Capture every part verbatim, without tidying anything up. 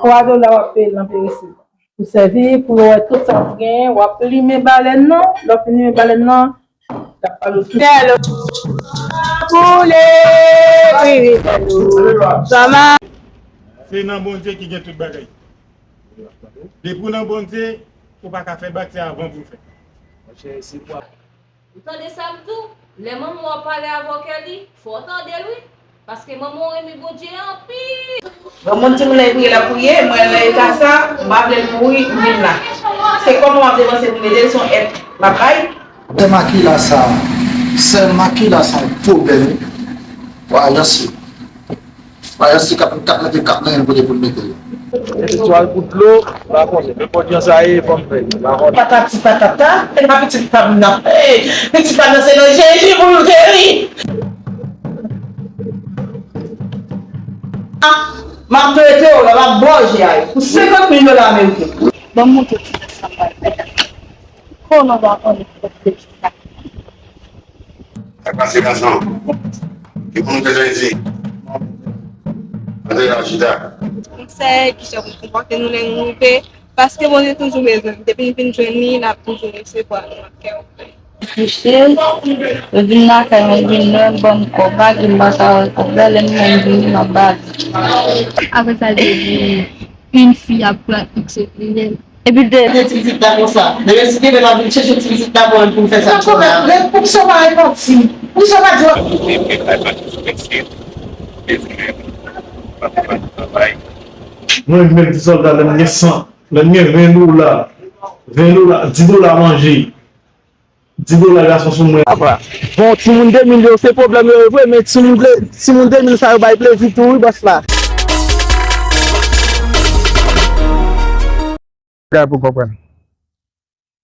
Twa dola w ap peye l nan peresib. Ou sèvi pou yo wè tout sa w genyen, w ap limen balèn nan, lè w fin limen balèn nan, l ap pale w tout. Tèl koule, wi, wi, tèl ou. Kòman? Se nan Bondye ki gen tout bagay. Depi w nan Bondye, ou pa ka fè batya avan pou w fè. Ou tande sa m di w? Lè manman w ap pale avè w, Kelly, fò w tande l wi. Paske manman w renmen Bondye anpil. Bon, moun timoun nan priye l ap priye, mwen nan eta sa, m pa vle l mouri, m vin la. Se kòman m ap depanse pou m ede l, se yon èd m ap bay. Sè Makila sa, sè Makila sa yon pwoblèm wi. Wa, jansi. Mayo se k ap, k ap mete kap nan yon kote pou l mete l. Etwal pou dlo, m pa konnen. Men kondyan sa ye, fò m fè l, m pa konnen. Patati patata, e pa pitit pa m nan. Ey, pitit pa m nan se nan Jezi pou l geri. Ah, m ap trete w la, m ap bò je a yo. Pou senkant mil dola ameriken. Ban m montre w ti nèg sa m pral fè. Koman w va konnen pou w fè sa? Sa k pase gason? Ki pou nou bezwen di? Antre la chita. Konsèy, kijan pou konpòte nou lè nou rive, paske Bondye toujou bezwen n. Depi n vin jwenn li, n ap toujou resevwa nou ak kè ouve. Kouche, yo vin lakay mwen, vin lwen, ban m kòb, bagay m pa ka wè kòb la, lè m menm vini, m ap bale. Apre sa, l te di, une fille ap pran X epi L. Epi de. Gen ti pitit la konsa. Demen si Demen pa vin chèche ti pitit la pou l pou l fè sa. Nan kòmè, lè pou sa pa repanti. Pou sa pa di. Mwen menm ti sòlda lè m gen san, lè m gen ven dola, ven dola, di dola manje. Di dola gason sou mwen. Apa. Bon, timoun de mil yo, se pwoblèm yo ye vre, men timoun de, timoun de mil sa yo bay plezi tou, wi, bòs la. Bagay pou konprann.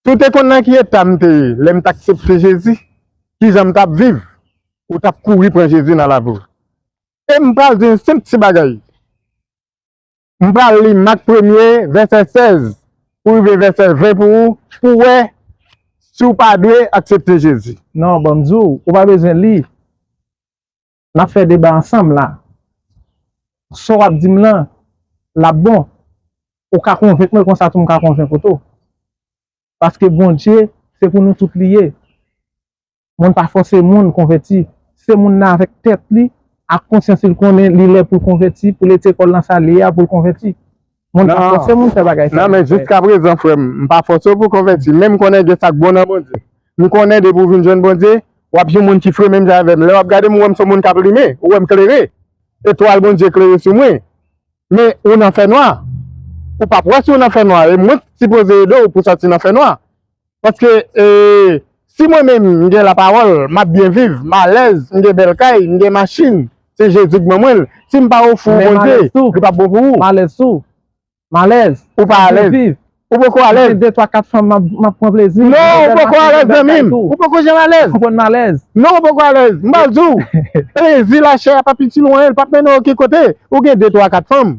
Si w te konn nan ki eta m te ye, lè m t aksepte Jezi, kijan m t ap viv, ou t ap kouri pran Jezi nan lavi w. E m pral di yon senp ti bagay. M pral li Mak premye, vèsè sèz, pou rive vèsè ven pou ou, pou w wè si w pa dwe aksepte Jezi. Non, ban m di w, ou pa bezwen li. N ap fè deba ansanm la. Sa w ap di m lan, l ap bon. Ou ka konvenk mwen konsa tou, m ka konvenk ou tou. Paske Bondye, se pou nou tout li ye. Moun pa fòse moun konvèti. Se moun nan avèk tèt li, ak konsyans li, l konnen li lè pou l konvèti, pou l ete kò l nan sa l ye a, pou l konvèti. Moun pa fòse moun fè bagay sa. Non, men jiskaprezan, frè m, m pa fòse w pou w konvèti. Men m konnen gen sa k bon nan Bondye. M konnen depi w vin jwenn Bondye, w ap yon moun ki fre menm jan avè m. Lè w ap gade m, ou wè m se yon moun k ap limen, ou wè m klere. Etwal Bondye klere sou mwen. Men ou nan fènwa. Ou p ap wè si w nan fènwa. E mwen k sipoze ede w pou w sòti nan fènwa. Paske, e, si mwen menm, m gen lapawòl, m ap byen viv, m alèz, m gen bèl kay, m gen machin, se Jezi k ban mwen l. Si m pa ofri w Bondye, li p ap bon pou ou. M alèz tou. M alèz. Ou pa alèz. Ou poko alèz. Gen de, twa, kat fanm m ap, m ap pran plezi. Non, ou poko alèz, zanmi m. Ou poko janm alèz. Ou konprann m alèz. Non, ou poko alèz. M pral di w, plezi lachè a pa itil w anyen, li p ap mennen w okenn kote. Ou gen de, twa, kat fanm.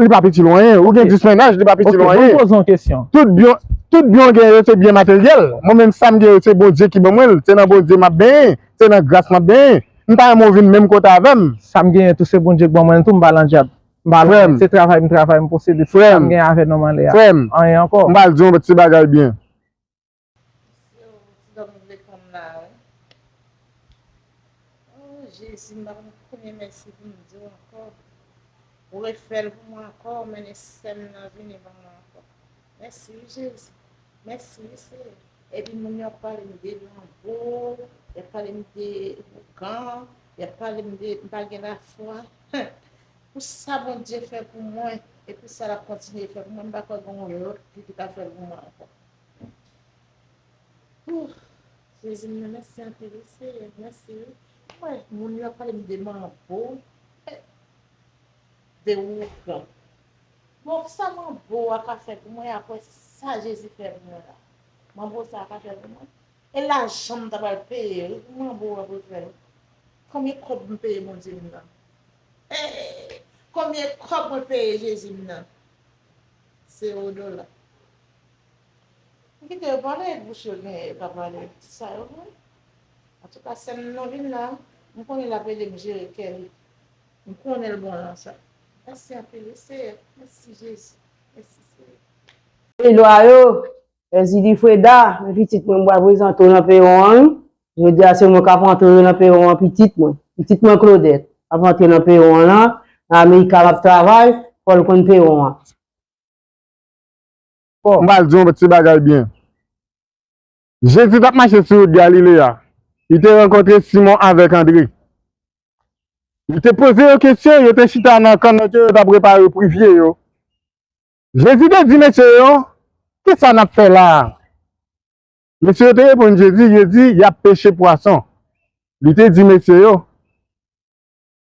Li p ap itil w anyen. Ou gen dis mennaj, li p ap itil w anyen. Ok, ban m poze w yon kesyon. Tout byen, tout byen w gen yo, se byen materyèl. Mwen menm, sa m gen yo, se Bondye ki ban mwen l. Se nan Bondye m ap benyen. Se nan gras m ap benyen. M ta renmen w vin menm kote avè m. Sa m genyen tou, se Bondye k ban mwen l tou, m pa nan djab. M pa nan, se travay m travay, m posede tout sa m gen avè nonm anlè a. Frè m, anyen ankò. M pral di w yon ti bagay byen. Mesye, ou ti dòmi vle pran m la, wi. O Jezi, m pa konn konbyen mèsi pou m di w ankò. Ou refè l pou mwen ankò, ou mennen sè m nan vini ban mwen ankò. Mèsi wi Jezi. Mèsi wi Seyè. Epi moun yo ap pale m de manbo, y ap pale m de ougan, y ap pale m de m pa gen lafwa. Pou sa Bondye fè pou mwen, epi sa l ap kontinye fè pou mwen, m pa kwè gen yon lòt li ki ka fè l pou mwen ankò. Ouh, Jezi m nan, mèsi anpil wi Seyè, mèsi wi. Mwen, moun yo ap pale m de manbo, de ougan. Bon, sa manbo a ka fè pou mwen, apre sa Jezi fè pou mwen la? Manbo sa a ka fè pou mwen? E lajan m ta pral peye wi pou manbo a pou l fè l. Konbyen kòb m peye Bondye m nan? Hey! Konbyen kòb mwen peye Jezi m nan? Zewo dola. M kite yo pale, bouch yo gen, yo pa pale. Ti sa yo vre. Antouka, sè m nan vin la, m konnen l ap ede m jere kè li. M konnen l bon nan sa. Mèsi anpil, wi, Seyè. Mèsi, Jezi. Mèsi, Seyè. Wi, lwa yo, Ezili Freda, men pitit mwen, m pral prezante w nan pewon an, wi. Jodi a, se mwen k ap antre nan pewon an, pitit mwen. Pitit mwen, Claudette, ap antre nan pewon an lan. Nan Amerika, m ap travay, fò l konn pewon an. Bon. M pral di yon ti bagay byen. Jezi t ap mache sou wout Galile a. Li te rankontre Simon avèk Andre. Li te poze yo kesyon, yo te chita nan kannòt yo, yo t ap repare privye yo. Jezi te di mesye yo, "Kisa n ap fè la a?" Mesye yo te reponn Jezi, yo di, "Y ap peche pwason." Li te di mesye yo,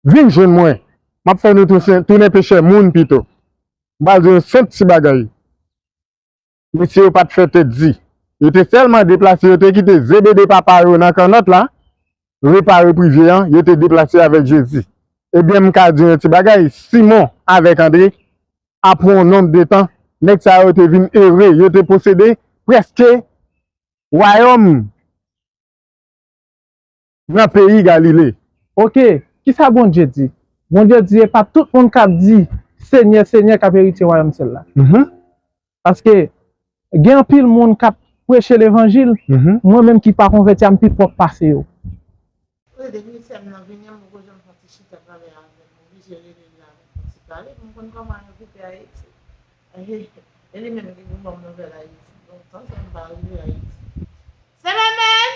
"Vin jwenn mwen, m ap fè nou tounen, tounen pechè moun pito." M pral di yon senp ti bagay. Mesye yo pa t fè tèt di. Yo te sèlman deplase, yo te kite Zebede papa yo nan kannòt la, repare privye an, yo te deplase avèk Jezi. Ebyen, m ka di yon ti bagay, Simon avèk Andre, apre yon nonb de tan, nèg sa yo te vin ere, yo te posede prèske wayòm nan peyi Galile. Oke, kisa Bondye di? Bondye di, e pa tout moun k ap di, "Senyè, Senyè," k ap eritye wayòm syèl la. Mhm. Paske gen anpil moun k ap preche levanjil, mhm, mwen menm ki pa konvèti a, m pi pwòp pase yo. Wi, depi sè m nan vini an, m poko janm fè yon ti chita pale avè l. M oblije rele l la, fè yon ti pale pou m konn kòman yo kite Ayiti. E li menm ki pou ban m nouvèl Ayiti. Lontan sa m pa rive Ayiti. Sè Mèmèl!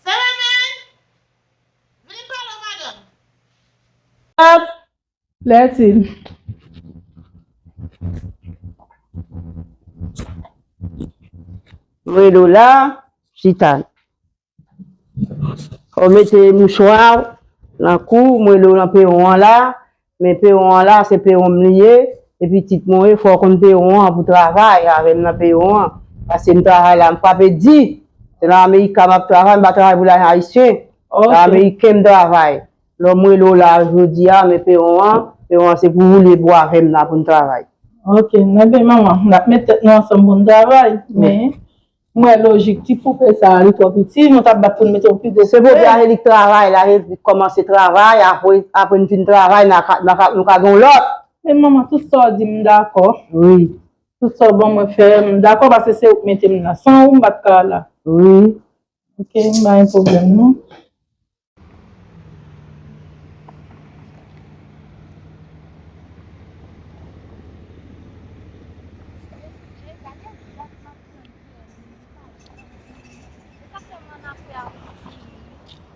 Sè Mèmèl! Vini pale w, madanm! Ap! Lètil. Mwen do la, chita. Ou mete mouchwa nan kou, mwen do nan pewon an la, men pewon an la, se pewon m li ye, e pitit mwen ye, fò w konn pewon an pou travay avè m nan pewon an. Paske m travay la, m frape di. Se nan Amerika m ap travay, m pa travay pou lajan ayisyen. Ok. Nan Ameriken m travay. Lè m rele w la jodi a, men pewon an, pewon an se pou woule bwa avè m la pou n travay. Ok, enben manman, n ap met tèt nou ansanm pou n travay, men m wè lojik ti poupe sa a, li twò piti, nou t ap bat pou n mete yon pi gwo poupe. Se pou byen li travay la, li kòmanse travay, apre, apre n fin travay, n a ka, n a ka, nou ka gen yon lòt. Men manman, tout sa w di m dakò. Wi. Tout sa w ban mwen fè, m dakò paske se ou k mete m la. San ou, m pa t ka la. Wi. Ok, m pa gen pwoblèm non.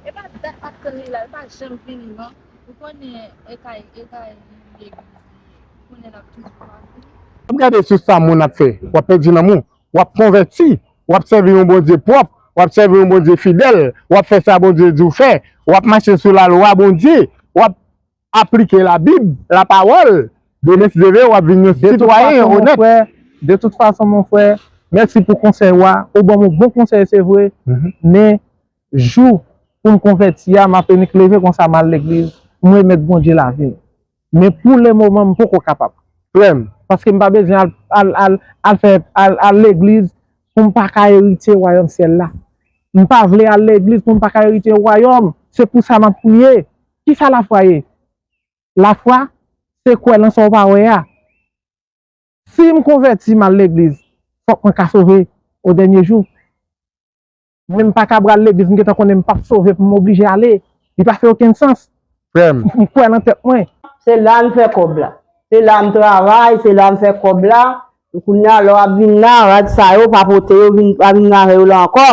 E pa dat m ap tann li la, li pa janm vini non. Ou konnen e kay, e kay legliz li ye. Ou konnen l ap toujou pa vini. W ap gade sou sa moun ap fè, w ap pèdi nan moun, w ap konvèti, w ap sèvi yon Bondye pwòp, w ap sèvi yon Bondye fidèl, w ap fè sa Bondye di w fè, w ap mache sou lalwa Bondye, w ap aplike Labib, lapawòl, demen si Dye vle, w ap vin yon sitwayen onèt. De tout fason, mon frè, de tout fason, mon frè, mèsi pou konsèy ou a. Ou ban m yon bon konsèy, se vre. Mhm. Men, jou pou m konvèti a, m ap annik leve konsa, m al legliz, m remèt Bondye lavi m. Men pou le moman, m poko kapab. Frè m. Paske m pa bezwen al, al, al, al fè, al, al legliz pou m pa ka eritye wayòm syèl la. M pa vle al legliz pou m pa ka eritye wayòm. Se pou sa m ap priye. Kisa lafwa ye? Lafwa, se kwè nan sa w pa wè a. Si m konvèti, m al legliz, fòk mwen ka sove o dènye jou. Men m pa ka pral legliz, m gentan konnen m p ap sove pou m oblije ale. Li pa fè okenn sans. Frè m. M kwè nan tèt mwen. Se la m fè kòb la. Se la m travay, se la m fè kòb la. Kounye a, lè w ap vin la, rad sa yo, pa pote yo, vin, pa vin avè yo la ankò.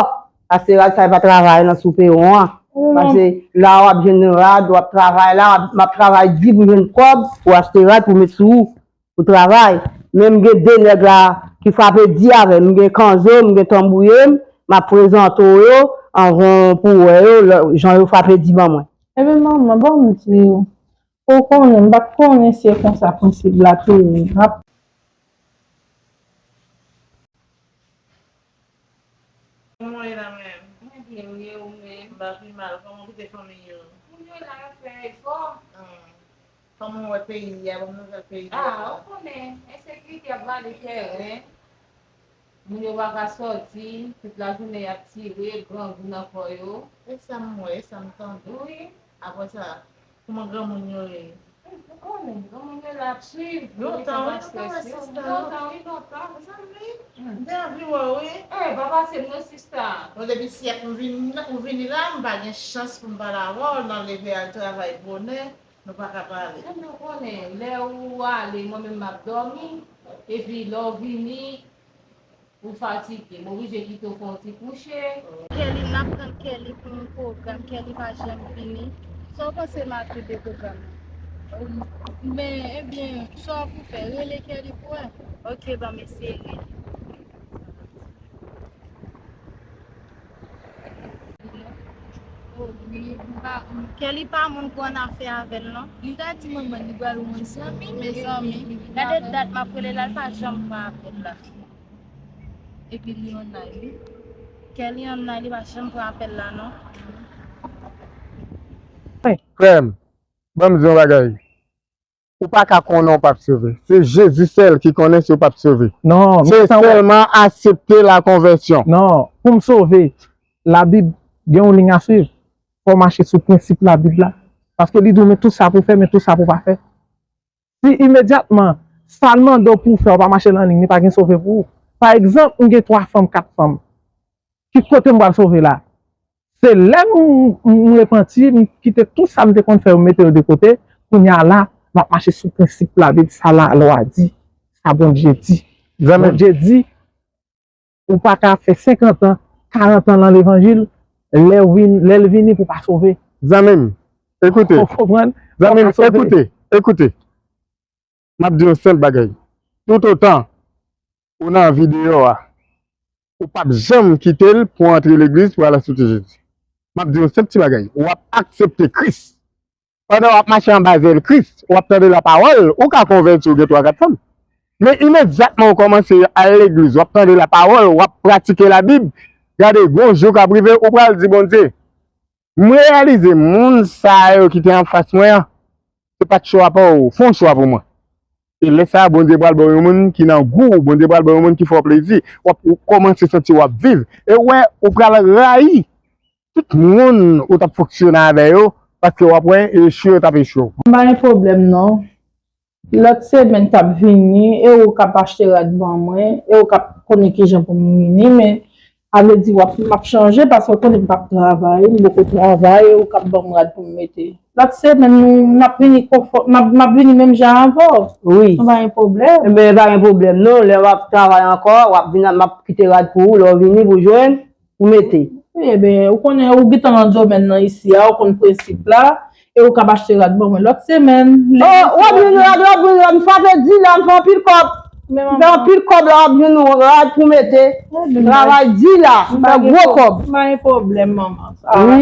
Paske rad sa yo pa travay nan sou pewon an. Paske la w ap jwenn rad, w ap travay la, w ap, m ap travay di pou jwenn kòb, pou achte rad, pou met sou ou, pou travay. Men m gen de nèg la ki frape di avè m. M gen kanzo, m gen tanbouye m, m ap prezante w yo, anvan pou w wè yo, lè, jan yo frape di ban mwen. Ebyen, manman, ban m di w, ou konnen, m pa t konnen si e konsa prensip la te ye. M ap Kòman w ye la, mèm? Mwen byen, wi, e ou menm? M pa pi mal. Kòman w kite fanmi w? Fanmi w la, y ap fè efò. Ah. Kòman w wè peyi a? Ban m nouvèl peyi a. Ah, ou konnen, ensekirite ap vale tèren. Moun yo pa ka sòti, tout lajounen y ap tire, grangou nan kò yo. E sa m wè, e sa m tande. Wi. Apre sa, kòman granmoun yo ye? Ou konnen, granmoun yo la ap swiv, lontan wi, nou pa wè sista. Lontan wi, lontan. Mezanmi, m te anvi wè w wi. Eh, pa pase m non sista. Bon, depi syèk m vin, ou vini la, m pa gen chans pou m pale avè w, nan leve al travay bonè, nou pa ka pale. Mwen nou konnen, lè ou ale, mwen menm m ap dòmi, epi lè w vini, ou fatige, m oblije kite w fè yon ti kouche. Kelly, n ap tann Kelly pou yon pwogram, Kelly pa janm vini. Sa w panse Matthew de pwogram nan? Men, ebyen, sa w pou fè, rele Kelly pou wè. Ok, ban m eseye rele. Kelly pa moun pou annafè avè l non. Li ta di manman li pral yon zanmi. Mezanmi, gade dat m ap rele la, l pa janm pran apèl la. Epi li online wi. Kelly online, li pa janm pran apèl la non. Frè m, ban m di yon bagay. Ou pa ka konnen w p ap sove. Se Jezi sèl ki konnen si w p ap sove. Non, se sèlman aksepte la konvèsyon. Non, pou m sove, Labib gen yon liy a swiv. Fò w mache sou prensip Labib la. Paske li di w men tout sa pou w fè, men tout sa pou w pa fè. Si imedyatman, sa l mande w pou w fè, w pa mache nan liy, li pa gen sove pou ou. Pa egzanp, m gen twa fanm, kat fanm. Ki kote m pral sove la? Se lè m, m repanti, m kite tout sa m te konn fè yo, m mete yo de kote, kounye a la, m ap mache sou prensip Labib, sa lalwa di, sa Bondye di. Zanmi m. Bondye di, ou pa ka fè senkant an, karant an nan levanjil, lè w vin, lè l vini pou w pa sove. Zanmi m, ekoute. Ou konprann? Zanmi m, ekoute, ekoute. M ap di yon senp bagay. Toutotan ou nan vi deyò a, ou p ap janm kite l pou w antre legliz pou w al aksepte Jezi. M ap di yon senp ti bagay. W ap aksepte Kris. Pandan w ap mache anba zèl Kris, w ap tande lapawòl, ou ka konvèti, ou gen twa kat fanm. Men imedyatman w kòmanse al legliz, w ap tande lapawòl, w ap pratike Labib, gade, gon jou k ap rive, ou pral di Bondye, m reyalize moun sa yo ki te anfas mwen an, se pa t chwa pa w, fè yon chwa pou mwen. E lè sa a, Bondye pral ba w yon moun ki nan gou w, Bondye pral ba w yon moun ki fè w plezi. W ap, ou kòmanse santi w ap viv. E w wè, ou pral rayi tout moun ou t ap fonksyone avè yo, paske w ap wè echwe yo t ap echwe w. M pa gen pwoblèm non. Lòt semèn k ap vini, e ou k ap achte rad ban mwen, e ou k ap konnen kijan pou m vini, men a vle di w ap, m ap chanje paske w konnen m p ap travay, m poko travay, e ou k ap ban m rad pou m mete. Lòt semèn, nou, n ap vini konfò-, m ap, m ap vini menm jan avè w. Wi. Nou pa gen pwoblèm. Enben, pa gen pwoblèm non, lè w ap travay ankò, w ap vin, m ap kite rad pou ou, lè w vini pou jwenn, ou mete. Wi, enben, ou konnen, ou gentan nan domèn nan isi a, ou konn prensip la, e ou k ap achte rad ban mwen lòt semèn. Oh, w ap jwenn rad, w ap jwenn rad, m frape di la, m fè anpil kòb. M fè anpil kòb la, w ap jwenn rad pou mete. Travay di la, m fè gwo kòb. M pa gen pwoblèm, manman. Wi.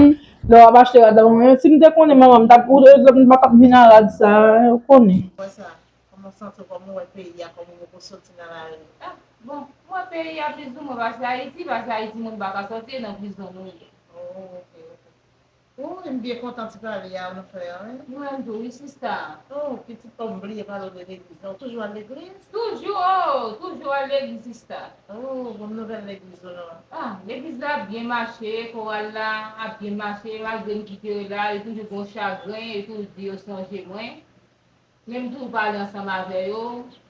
Lè w ap achte rad la, mwen, si m te konnen manman m t ap, ou, ou, m pa t ap vin a rad sa, ou konnen. Wè sa, kòman w santi w, kòman w wè peyi a, kòman w poko soti nan lari? Ah, bon, m wè peyi a plis ou mwen pase Ayiti, pase Ayiti moun pa ka soti nan prizon nou ye. Oh, ok, ok. Oh, m byen kontan ti pale a, mon frè, wi. Mwen tou, wi, sista. Oh, pitit pa w, m bliye pale w de legliz la. Ou toujou al legliz? Toujou, oh, toujou al legliz, sista. Oh, bon nouvèl legliz ou non? Ah, legliz la ap byen mache, koral la ap byen mache, malgre m kite yo la, yo toujou gon chagren, yo toujou di yo sonje mwen. Men m toujou pale ansanm avè yo,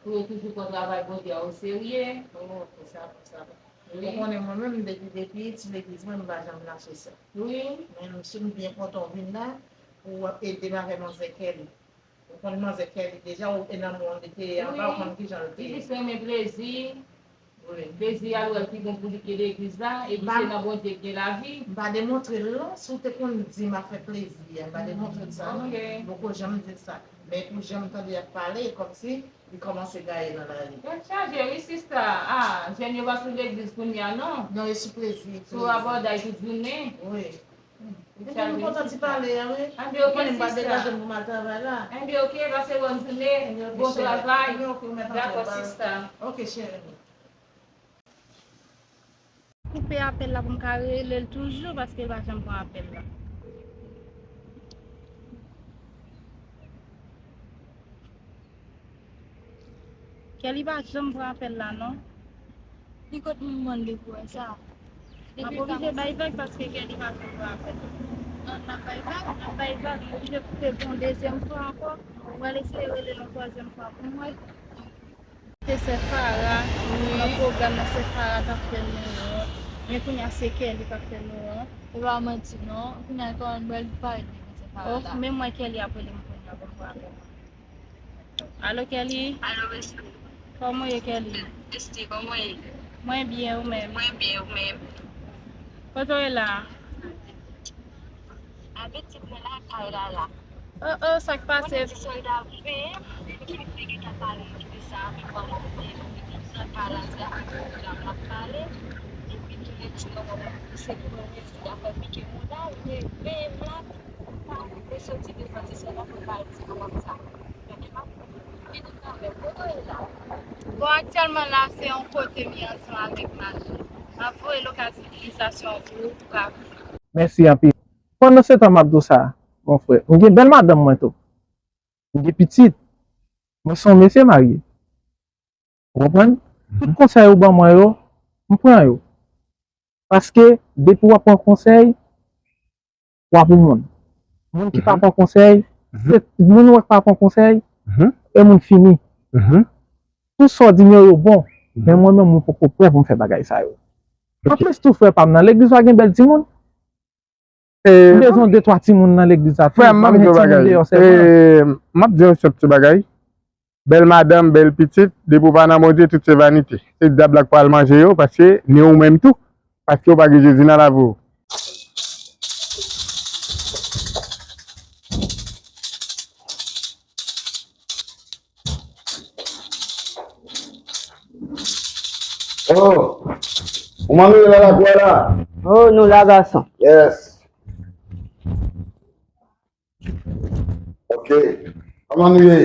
pou yo toujou pran travay Bondye a oserye. Oh, ok, sa bon, sa bon. Wi. Ou konnen mwen menm, depi, depi ti legliz mwen, m pa janm lache sa. Wi. Men m, si m byen kontan w vin la, pou w ap ede m avè manzè Kelly. Ou konn manzè Kelly deja, ou enanmou an li te ye anba, ou konn kijan l te ye. Li plis renmen plezi. Wi. Plezi a, l wè l pi bon pou li ke legliz la, epi se nan Bondye k gen lavi. M pa demontre l non, si w te konn di m ap fè plezi a, m pa demontre l sa non. Ok. M poko janm di l sa. Men pou jan m tande y ap pale, e kòmsi li kòmanse gaye nan lari. Tèt chaje wi sista. Ah, jèn yo pa sou legliz kounye a non. Non, yo sou plezi, sou plezi. Rabòday tout jounen. Wi. Ebyen, nou kontan ti pale a, wi. Anben, ok, sista. Ou konnen m pa degaje m pou m al travay la. Anben, ok, pase bòn jounen, bon travay. Ebyen, ok, cheri. Ebyen, ok, ou mèt antre. Dakò, sista. Ok, cheri. Koupe apèl la pou m ka rele l toujou, paske l pa janm pran apèl la. Kelly pa janm pran apèl la non. Li kot moun mande pou wè sa? M ap oblije bay vag paske Kelly pa janm pran apèl. N ap bay vag, n ap bay vag, m oblije koupe pou yon dezyèm fwa ankò. Mwen eseye rele l yon twazyèm fwa pou m wè. Se sè Fara, nan pwogram nan sè Fara t ap fè nou an. Men kounye a se Kelly k ap fè nou an. E pa manti non, kounye a kòman bèl pale de sè Fara la. Oh, men mwen Kelly ap rele m kounye a pou m pale. Alo Kelly. Alo Bestie. Kòman w ye Kelly? Bestie, kòman w ye? Mwen byen, ou menm? Mwen byen, ou menm? Kote w ye la? Abitan mwen lakay la la. Oh, oh, sa k pase? Mwen di sòlda veye, ki te gentan pale de sa, men kòman ou di, sa pa la, se avèk pwogram l ap pale, epi tou lè di nan mwen, se pou mwen di afè pike moun la, men veye m la, pa vle soti devan se sèlman pou l pa di kòman sa. Bon, aktyèlman la, se yon kote m ye ansanm avèk mari m. M ap voye lokalizasyon pou ou, pou ka vini. Mèsi anpil. Pandan se tan m ap di w sa, mon frè, m gen bèl madanm mwen tou. M gen pitit. Mwen se yon mesye marye. Ou konprann? Tout konsèy ou ban mwen yo, m pran yo. Paske, depi w ap pran konsèy, w ap yon moun. Moun ki pa pran konsèy, se moun ou wè k pa pran konsèy, e moun fini. Tout sa w di m yo, yo bon. Men mwen menm, mwen poko prè pou m fè bagay sa yo. Anplis tou, frè pa m nan legliz la gen bèl timoun. M bezwen de twa timoun nan legliz la tou. Frè m, m ap di w yon bagay. M ap di w yon senp ti bagay. Bèl madanm, bèl pitit, depi w pa nan Bondye, tout se vanite. Se dyab la k pral manje yo, paske ni ou menm tou, paske w pa gen Jezi nan lavi w. Oh, kòman nou ye la, lakou a la? Oh, nou la, gason. Yes. Ok. Kòman nou ye?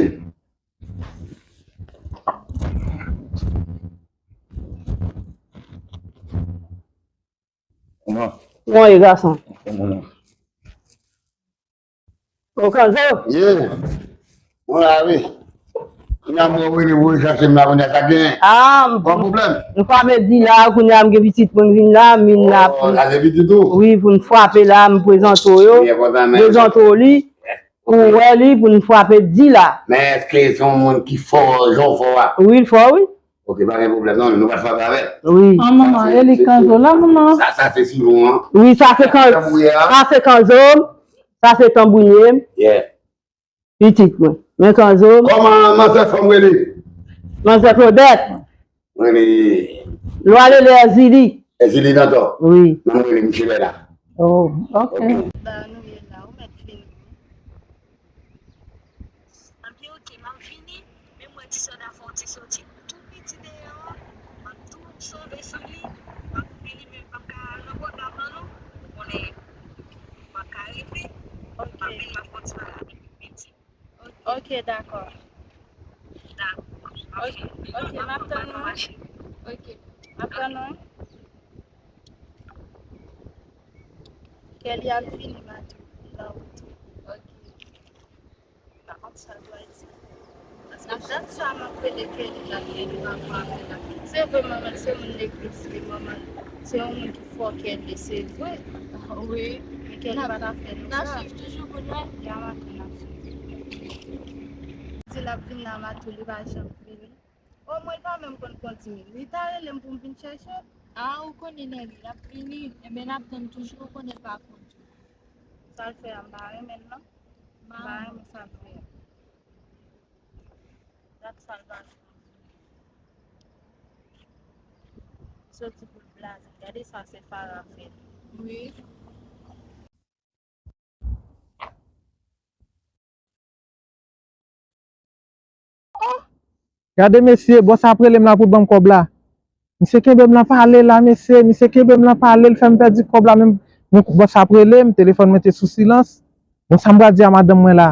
Kòman? Kòman ye, gason? Kòman? Ou Kanzo? Ye. Mwen la, wi. Kounye a mwen rele, voye chache m la, kounye a sa gen. Ah, m pran pwoblèm. M frape di la, kounye a m gen pitit pou m vin la, m vin la. Oh, pou sa se pitit ou? Wi, pou m frape la, m prezante w yo. Prezante w li. Ou wè li pou n frape di la. Men èske se yon moun ki fò, jan w fò a? Wi, l fò, wi. Ok, pa gen pwoblèm non, nou pral frape avè l. Wi. An manman, e li Kanzo la, manman. Sa, sa se sou nou an. Wi, sa se Kanzo. Sa se Kanzo. Sa se tanbouye m. Yeah. Pitit mwen. Men Kanzo. Kòman manzè fò m rele? Manzè Claudette. Mwen rele. Lwa rele Èzili. Èzili Dantò. Wi. Mwen rele Michel la. Oh, ok. Ba nou ye la, ou mèt vini. Anpi ok, m ap vini, men mwen di sòda fè yon ti soti tou piti deyò an, m ap tou sove sou li, m ap vini, men m p ap ka al nan pwogram lan non, ou konnen m p ap ka rete, m ap vin, m ap kontinye avèk li piti. Ok, dakò. Dakò. Ok, ok, m ap tann ou. Ok, m ap tann ou. Kelly ap vini, m ap di w nan wout. Ok. M pa konn sa l pral di. Paske dat sa m ap rele Kelly la, Kelly pa pran apèl la. Se vre, manman l se moun legliz, men manman l se yon moun ki fò Kelly, se vre. Wi. Men Kelly pa ta fè nou sa. N ap swiv toujou pou n wè. Ya maten n ap swiv. Di l ap vin la maten, li pa janm vini. O mwen l pa menm konn kondui. Li ta rele m pou m vin chèche l. A, ou konnen Nèli, l ap vini. Enben, n ap tann toujou, ou konnen l pa kondui. Sa l fè a, m pa renmen l non. M pa renmen sa l fè a. Dat sa l pa vin. Soti pou l blaze. Gade sa se Farah fè. Wi. Oh! Gade mesye, bòs ap rele m la pou l ban m kòb la. Misye kenbe m nan pale la, mesye. Misye kenbe m nan pale, l fè m pèdi kòb la menm. Mwen, bòs ap rele m, telefòn mwen te sou silans. Bon, sa m pral di a madanm mwen la?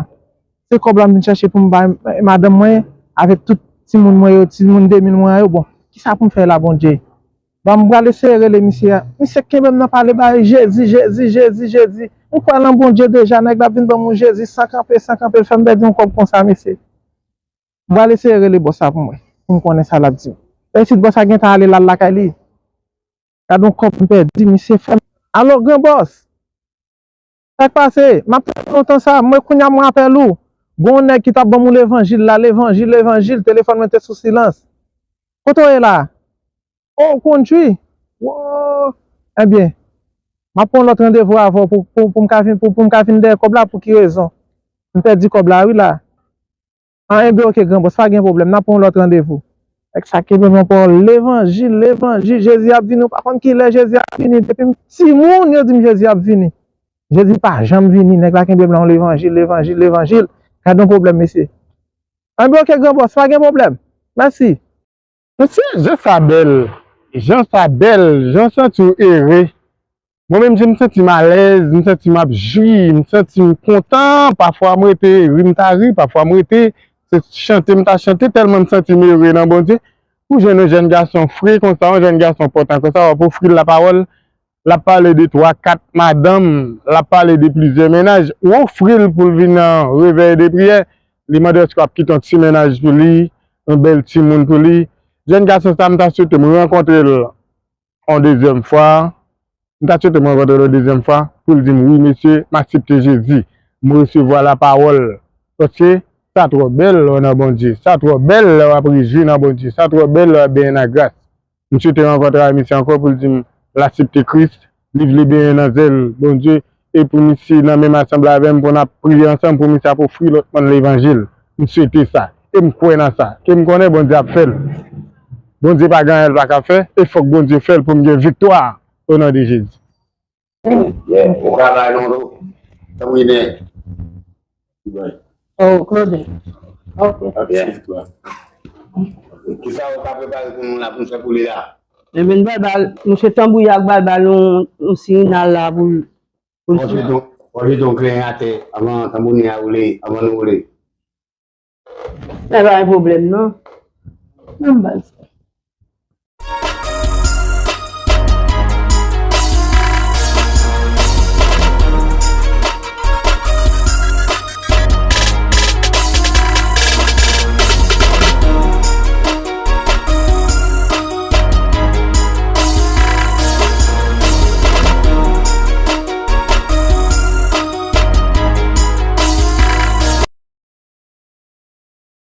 Se kòb la m vin chèche pou m bay madanm mwen avèk tout timoun mwen yo, timoun de mil mwen yo. Bon, kisa pou m fè la, Bondye? Ban m pral eseye rele misye a. Misye kenbe m nan pale bay Jezi, Jezi, Jezi, Jezi. M kwè nan Bondye deja, nèg la vin ban m yon Jezi san kanpe, san kanpe, l fè m pèdi yon kòb konsa, mesye. M pral eseye rele bòs la pou mwen, pou m konnen sa l ap di m. Pèsit bòs la gentan ale, l al lakay li. Gad yon kòb m pèdi, misye fè m. Alo, gran bòs! Sa k pase? M ap tande lontan sa, mwen kounye a m rapèl ou. Gon nèg ki t ap ban m levanjil la, levanjil, levanjil, telefòn mwen te sou silans. Kote w ye la? Oh, ou konn jwi? Wo! Ebyen, m ap pran lòt randevou avè w pou, pou, pou m ka vin, pou, pou m ka vin dèyè kòb la. Pou ki rezon? M pèdi kòb la, wi, la. An, enben, oke, gran bòs, pa gen pwoblèm, n ap pran yon lòt randevou. Nèg sa kenbe m ankò, levanjil, levanjil, Jezi ap vini, ou pa konn kilè Jezi ap vini. Depi m timoun, yo di m Jezi ap vini. Jezi pa janm vini, nèg la kenbe m la, yon levanjil, levanjil, levanjil. Gad yon pwoblèm, mesye. Enben, oke, gran bòs, pa gen pwoblèm. Mèsi. Mesye, jan sa bèl, jan sa bèl, jan w santi w ere. Mwen menm, jan m santi m alèz, m santi m ap jwi, m santi m kontan. Pafwa m rete ri, m ta ri, pafwa m rete se chante, m ta chante, tèlman m santi m ere nan Bondye. Pou jwenn yon jèn gason fre konsa, yon jèn gason enpòtan konsa, w ap ofri l lapawòl, l ap pale de twa, kat madanm, l ap pale de plizyè mennaj, ou ofri l pou l vin nan revèy de priyè, li mande èske w ap kite yon ti mennaj pou li, yon bèl timoun pou li. Jèn gason sa, m ta swete m rankontre l yon dezyèm fwa. M ta swete m rankontre l yon dezyèm fwa pou l di m, wi, mesye, m aksepte Jezi. M resevwa lapawòl. Paske sa twò bèl lè w nan Bondye. Sa twò bèl lè w ap rejwi nan Bondye. Sa twò bèl lè w ap benyen nan gras. M swete rankontre ak misye ankò pou l di m l aksepte Kris, li vle benyen nan zèl Bondye, e pou misye nan menm asanble avè m, pou n ap priye ansanm, pou misye ap ofri lòt moun levanjil. M swete sa, e m kwè nan sa, e m konnen Bondye ap fè l. Bondye pa gen anyen l pa ka fè, e fòk Bondye fè l pou m gen viktwa, o non de Jezi. Yeah, ou ka bay non, non. Tanbourinè. Oh, kote? Ok. Ok. Kisa ou ka prepare pou nou la, pou nou fè pou li la? Ebyen, bal bal, mesye tanbouya ak bal bal, nou, nou sirinal la pou, pou Poche ton, poche ton klen atè, avan tanbourinè a woule, avan nou woule. Men pa gen pwoblèm, non. Nan baz.